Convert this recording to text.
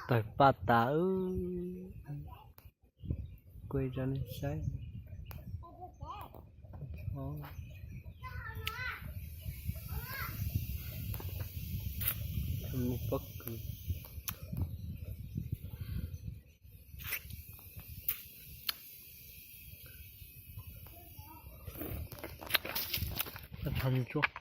Tawg paj tas, kuj tso nej saib. Mus pob kws. Tsuag.